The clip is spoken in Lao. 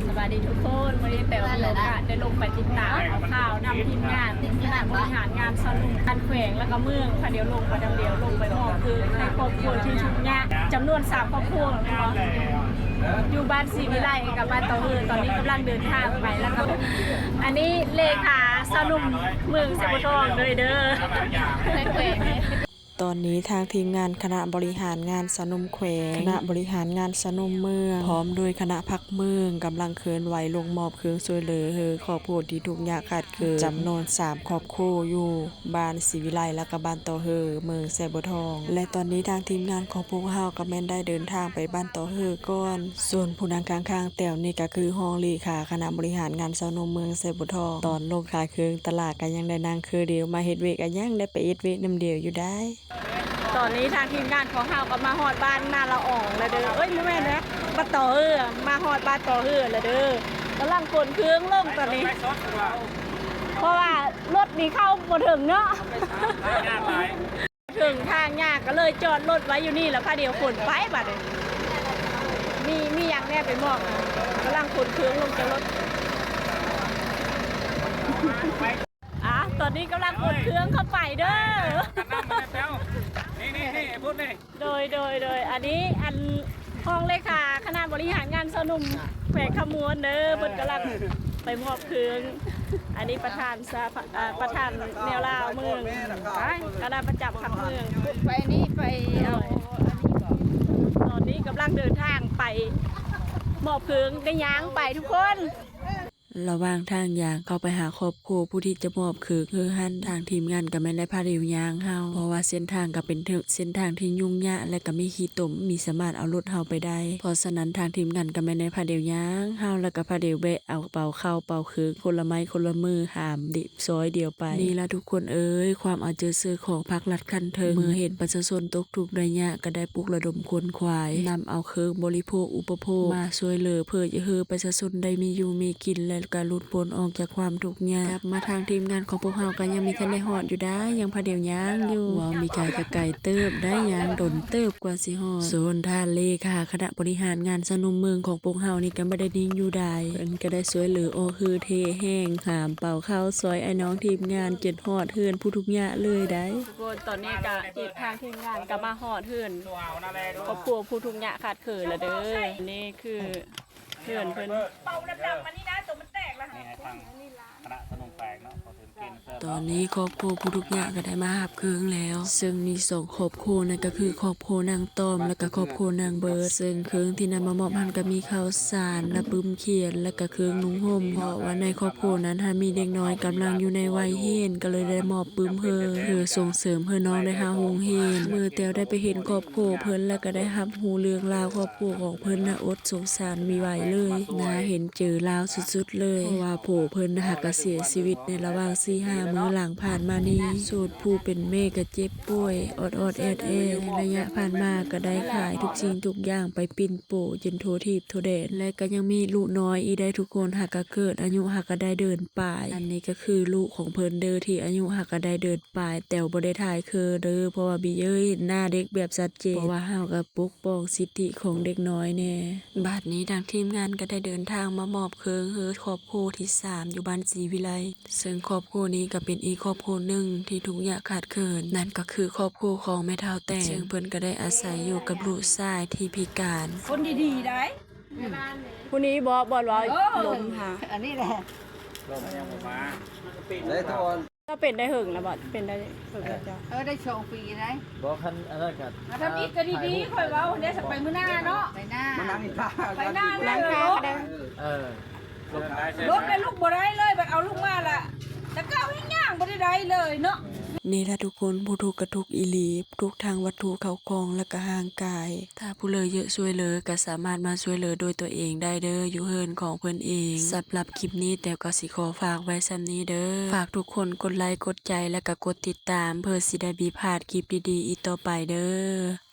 ສະບາຍດີທຸກຄົນ, ມື້ນີ້ແປວມີໂອກາດໄດ້ລົງໄປຕິດຕາມເອົາຂ່າວນຳທີມງານຄະນະບໍລິຫານງານຊາວໜຸ່ມຂັ້ນແຂວງ ແລ້ວກໍເມືອງ ພາດຽວລົງໄປນຳດຽວ ລົງໄປມອບເງິນໃຫ້ຄອບຄົວທີ່ທຸກຍາກ ຈຳນວນສາມຄອບຄົວແມ່ນບໍ່ ຢູ່ບ້ານສີວິໄລກັບບ້ານຕໍ່ເຮີ. ຕອນນີ້ກຳລັງເດີນທາງໄປ ແລ້ວກໍອັນນີ້ເລຂາຊາວໜຸ່ມເມືອງໄຊບົວທອງເລີຍເດີ. ຕອນນີ້ທາງທີມງານຄະນະບໍລິຫານງານຊາວໜຸ່ມແຂວງ, ຄະນະບໍລິຫານງານຊາວໜຸ່ມເມືອງ ພ້ອມດ້ວຍຄະນະພັກເມືອງ ກຳລັງເຄື່ອນໄຫວລົງມອບເຄື່ອງຊ່ວຍເຫຼືອໃຫ້ຄອບຄົວທີ່ທຸກຍາກຂາດເຂີນ ຈຳນວນສາມຄອບຄົວຢູ່ບ້ານສີວິໄລ ແລະກະບ້ານຕໍ່ເຮີ ເມືອງໄຊບົວທອງ. ແລະຕອນນີ້ທາງທີມງານຂອງພວກເຮົາກໍແມ່ນໄດ້ເດີນທາງໄປບ້ານຕໍ່ເຮີກ່ອນ. ສ່ວນຜູ້ນັ່ງຂ້າງໆແຕວນີ້ກໍຄືຮອງເລຂາຄະນະບໍລິຫານງານຊາວໜຸ່ມເມືອງໄຊບົວທອງ. ຕອນລົງຂາຍເຄື່ອງຕະຫຼາດກໍຍັງໄດ້ນັ່ງຄືດຽວ, ມາເຮັດວຽກກໍຍັງໄດ້ໄປເຮັດວຽກນຳດຽວຢູ່ໄດ໋. ຕອນນີ້ທາງທີມງານຂອງເຮົາກໍມາຮອດບ້ານນາລະອອງແລ້ວເດີ. ເອີຍ ບໍ່ແມ່ນເດີ ບ້ານຕໍ່ເຮີ, ມາຮອດບ້ານຕໍ່ເຮີແລ້ວເດີ. ກຳລັງຂົນເຄື່ອງລົງຕອນນີ້ ເພາະວ່າລົດນີ້ເຂົ້າບໍ່ເຖິງເນາະ, ເຖິງທາງຍາກ ກໍເລີຍຈອດລົດໄວ້ຢູ່ນີ້ ແລ້ວພາດຽວຂົນໄປບາດນີ້. ມີ ມີຫຍັງແດ່ໄປມອບນະ? ກຳລັງຂົນເຄື່ອງລົງຈາກລົດ. ອ່າ ຕອນນີ້ກຳລັງຂົນເຄື່ອງເຂົ້າໄປເດີ. ນີ້ໆໆ ໄອ້ພຸ້ນນີ້. ໂດຍ ໂດຍ ໂດຍ ອັນນີ້ ອັນ ຮອງເລຂາຄະນະບໍລິຫານງານຊາວໜຸ່ມແຂວງຄຳມ່ວນເດີ, ເພິ່ນກຳລັງໄປມອບເຄື່ອງ. ອັນນີ້ປະທານສະພາ ເອີ ປະທານແນວລາວເມືອງ ຄະນະປະຈຳພັກເມືອງ. ໄປນີ້ໄປເອົາ ຕອນນີ້ກຳລັງເດີນທາງໄປມອບເຄື່ອງ ໄດ້ຍ່າງໄປທຸກຄົນ. ລະຫວ່າງທາງຍ່າງເຂົ້າໄປຫາຄອບຄົວຜູ້ທີ່ຈະມອບເຄື່ອງເຮີຫັ້ນ, ທາງທີມງານກໍແມ່ນໄດ້ພາດຽວຍ່າງເຮົາ, ເພາະວ່າເສັ້ນທາງກໍເປັນເສັ້ນທາງທີ່ຫຍຸ້ງຍາກ ແລະກໍມີຂີ້ຕົມ, ມີສາມາດເອົາລົດເຮົາໄປໄດ້. ເພາະສະນັ້ນທາງທີມງານກໍແມ່ນໄດ້ພາດຽວຍ່າງເຮົາ ແລະກໍພາດຽວແວະເອົາເປົາເຂົ້າເປົາເຄື່ອງຄົນລະໄມ້ຄົນລະມື ຫາມ ຊອຍດຽວໄປ. ນີ້ລະທຸກຄົນເອີຍ ຄວາມເອົາໃຈໃສ່ຂອງພາກລັດຂັ້ນເທິງ ເມື່ອເຫັນປະຊາຊົນຕົກທຸກໄດ້ຍາກ ກໍໄດ້ປຸກລະດົມຂົນຂວາຍ ນຳເອົາເຄື່ອງບໍລິໂພກອຸປະໂພກມາຊ່ວຍເຫຼືອ ເພື່ອຈະໃຫ້ປະຊາຊົນໄດ້ມີຢູ່ມີກິນ ແລະກະຫຼຸດພົ້ນອອກຈາກຄວາມທຸກຍາກ. ກັບມາທາງທີມງານຂອງພວກເຮົາກໍຍັງມີທັນໄດ້ຮອດຢູ່ໄດ໋, ຍັງພາດຽວຍ່າງຢູ່. ເວົ້າມີໄກກໍໄກເຕີບໄດ໋, ຍ່າງດົນເຕີບກວ່າຊິຮອດ. ສ່ວນທ່ານເລຂາຄະນະບໍລິຫານງານຊາວໜຸ່ມເມືອງຂອງພວກເຮົານີ້ກໍບໍ່ໄດ້ນິ່ງຢູ່ໃດ, ເພິ່ນກໍໄດ້ຊ່ວຍເຫຼືອອອກຮືເທແຮງ ຫາມເປົາເຂົ້າ ຊ່ອຍອ້າຍນ້ອງທີມງານຈົນຮອດເຮືອນຜູ້ທຸກຍາກເລີຍໄດ໋. ທຸກຄົນ ຕອນນີ້ກະທີມ ທາງທີມງານກະມາຮອດເຮືອນຄອບຄົວຜູ້ທຸກຍາກຂາດເຂີນແລ້ວເດີ. ນີ້ຄືເຮືອນເພິ່ນ. ເປົາດຳໆ ອັນນີ້ນະ ໂຕມັນແຕກລະ ນີ້ໃຫ້ທາງຄະນະສະໜຸ່ມແຂວງເນາະ ເຂົາຖືເຄນເສີບ. ຕອນນີ້ຄອບຄົວຜູ້ທຸກຍາກກໍໄດ້ມາຮັບ ເຄື່ອງແລ້ວ, ເຊິ່ງມີສອງຄອບຄົວ ນັ້ນກໍຄືຄອບຄົວນາງຕ້ອມ ແລະກໍຄອບຄົວນາງເບີດ. ເຊິ່ງເຄື່ອງທີ່ນຳມາມອບຫັ້ນກໍມີເຂົ້າສານ ແລະປຶ້ມຂຽນ ແລະກໍເຄື່ອງນຸ່ງຫົ່ມ, ເພາະວ່າໃນຄອບຄົວນັ້ນຫາກມີເດັກນ້ອຍກຳລັງຢູ່ໃນໄວຮຽນ ກໍເລີຍໄດ້ມອບປຶ້ມເຮີ ເພື່ອສົ່ງເສີມໃຫ້ນ້ອງໄດ້ເຂົ້າໂຮງຮຽນ. ເມື່ອແຕ່ວໄດ້ໄປເຫັນຄອບຄົວເພິ່ນ ແລະກໍໄດ້ຮັບຮູ້ເລື່ອງລາວຄອບຄົວຂອງເພິ່ນນະ ອົດສົງສານບໍ່ໄຫວເລີຍ, ໜ້າເຫັນໃຈລາວສຸດໆເລີຍ, ເພາະວ່າຜົວເພິ່ນນະຫາກະເສຍຊີວິດໃນລະຫວ່າງສີ່ຫ້າມື້ຫຼັງຜ່ານມານີ້. ສ່ວນຜູ້ເປັນແມ່ກໍເຈັບ ປ່ວຍອອດໆແອດໆ, ໃນໄລຍະຜ່ານມາກໍໄດ້ຂາຍທຸກສິ່ງທຸກຢ່າງໄປປິ່ນໂປຈົນທົ່ວທີບທົ່ວແດນ ແລະກໍຍັງມີລູກນ້ອຍອີກໄດ໋ທຸກຄົນ, ຫາກະເກີດອາຍຸຫາກະໄດ້ເດືອນປາຍ. ອັນນີ້ກໍຄືລູກຂອງເພິ່ນເດີ ທີ່ອາຍຸຫາກະໄດ້ເດືອນປາຍ, ແຕ່ບໍ່ໄດ້ຖ່າຍຄືເດີ ເພາະວ່າບີເອີຍເຫັນໜ້າເດັກແບບຊັດເຈນ, ເພາະວ່າເຮົາກໍປົກປ້ອງສິດທິຂອງເດັກນ້ອຍແດ່. ບາດນີ້ທາງທີມງານກໍໄດ້ເດີນທາງມາມອບເຄື່ອງໃຫ້ຄອບຄົວທີສາມ ຢູ່ບ້ານສີວິໄລ. ເຊິ່ງຄອບຄົວນີ້ກໍເປັນອີກຄອບຄົວໜຶ່ງທີ່ທຸກຍາກຂາດເຂີນ, ນັ້ນກໍຄືຄອບຄົວຂອງແມ່ເຖົ້າແຕງ, ເຊິ່ງເພິ່ນກໍໄດ້ອາໄສຢູ່ກັບລູກຊາຍທີ່ພິການ. ຄົນດີໆໄດ໋. ຜູ້ນີ້ບໍ່ ບ່ອນວ່າ ເອີ ລົມຫາ ອັນນີ້ແຫຼະ ລົມຍັງບໍ່ມາ. ໄດ້ທຸກຄົນ ເຈົ້າເປັນໄດ້ເຫິງແລ້ວບໍ່? ເປັນໄດ້ເຫິງແລ້ວເຈົ້າ? ເອີ ໄດ້ສອງປີໄດ໋. ບໍ່ ຄັນອັນນັ້ນກໍ ທຳອິດກໍດີໆ ຂ້ອຍເວົ້າເດ້ ຊິໄປມື້ໜ້າເນາະ ໄປໜ້າ ມານັ່ງທ່າ ໄປໜ້າ ນັ່ງທ່າກໍໄດ້. ເອີ ລົມໄດ້ ລົມໄດ້ ລຸກບໍ່ໄດ້ເລີຍ, ບັດເອົາລຸກມາລະ ແຕ່ເກົ່າແຮ່ງຍ່າງບໍ່ໄດ້ໄດ້ເລີຍເນາະ. ນີ້ລະທຸກຄົນ ຜູ້ທຸກກະທຸກອີ່ຫຼີ, ທຸກທັງວັດຖຸເຂົ້າຂອງ ແລະກະຮ່າງກາຍ. ຖ້າຜູ້ເຫຼືອຢາກຊ່ວຍເຫຼືອ ກະສາມາດມາຊ່ວຍເຫຼືອດ້ວຍຕົວເອງໄດ້ເດີ, ຢູ່ເຮືອນຂອງເພິ່ນເອງ. ສຳລັບຄລິບນີ້ ແຕວກໍຊິຂໍຝາກໄວ້ສ່ຳນີ້ເດີ. ຝາກທຸກຄົນກົດໄລກົດໃຈ ແລະກະກົດຕິດຕາມ ເພື່ອຊິໄດ້ບໍ່ພາດຄລິບດີໆອີກຕໍ່ໄປເດີ.